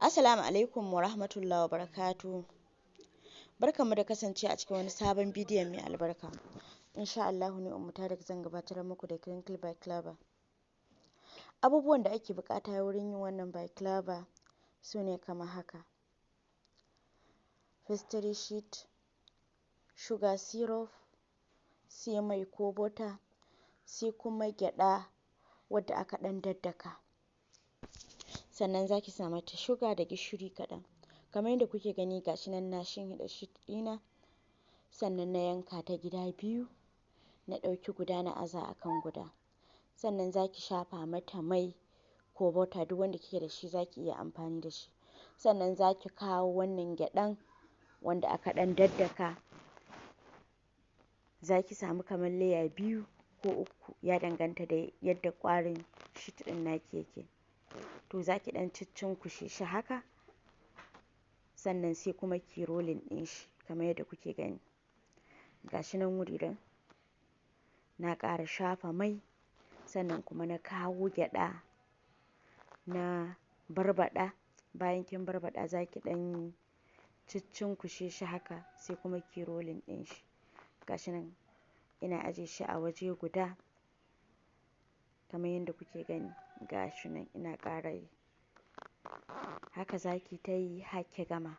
Assalamu alaikum wa rahmatullahi wa barakatuhu. Barkanmu da kasancewa a cikin wani sabon bidiyon mai albarka. Insha Allahu ni Ummu Tarik zan gabatar muku da crinkle baklava. Abubuwan da ake buƙata wurin yin wannan baklava su ne kamar haka: pastry sheet, sugar syrup, sai mai ko butter, sai kuma gyaɗa wadda aka ɗan daddaka. Sannan za ki sa mata sugar da gishiri kaɗan. Kamar yadda kuke gani, ga shi nan na shinhiɗa sheet ɗina, sannan na yanka ta gida biyu, na ɗauki guda na aza a kan guda. Sannan za ki shafa mata mai ko butter, duk wanda kike da shi za ki iya amfani da shi. Sannan za ki kawo wannan gyaɗan wanda aka ɗan daddaka, za ki samu kamar layer biyu ko uku, ya danganta da yadda ƙwarin sheet ɗin naki yake. To, za ki ɗan ciccinkushe shi haka, sannan sai kuma ki rolling ɗin shi kamar yadda kuke gani. Ga shi nan wuririn na ƙara shafa mai, sannan kuma na kawo gyaɗa na barbaɗa. Bayan kin barbaɗa, za ki ɗan ciccinkushe shi haka, sai kuma ki rolling ɗin shi. Ga shi nan ina aje shi a waje guda kamar yadda kuke gani. Ga shi nan ina ƙara yi. Haka za ki ta yi har ki gama.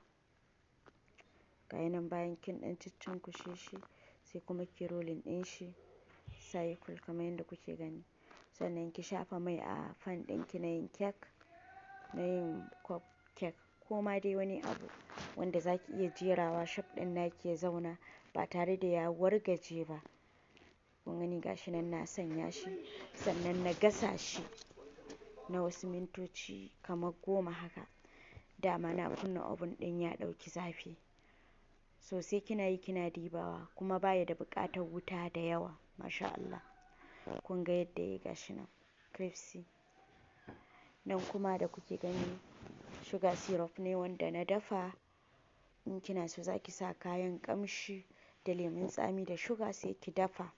Ga nan bayan kin ɗan ciccinkushe shi, sai kuma ki rolling ɗin shi circle kamar yadda kuke gani. Sannan ki shafa mai a pan ɗinki na yin cake, na yin cup cake, ko ma dai wani abu wanda za ki iya jerawa shape ɗin naki ya zauna ba tare da ya wargaje ba. Kun gani, ga shi nan na sanya shi, sannan na gasa shi na wasu mintoci kamar 10 haka. Dama na kunna oven ɗin ya ɗauki zafi. So sai kina yi kina dibawa, kuma baya da buƙatar wuta da yawa, masha Allah. Kun ga yadda yayi, ga shi nan crispy. Nan kuma da kuke gani sugar syrup ne wanda na dafa. In kina so, za ki sa kayan ƙamshi da lemun tsami da sugar, sai ki dafa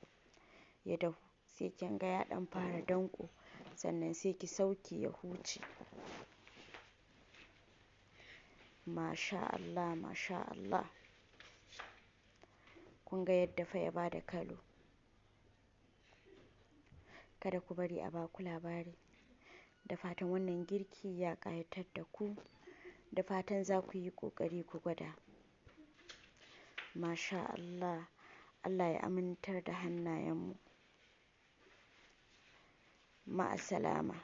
ya dahu. Sai kin ga ya ɗan fara danƙo, sannan sai ki sauke ya huce. Masha Allah, masha Allah. Kun ga yadda fa ya bada kalo. Kada ku bari a baku labari. Da fatan wannan girki ya ƙayatar da ku. Da fatan za ku yi ƙoƙari ku gwada. Masha Allah, Allah ya amintar da hannayenmu. Ma'assalama.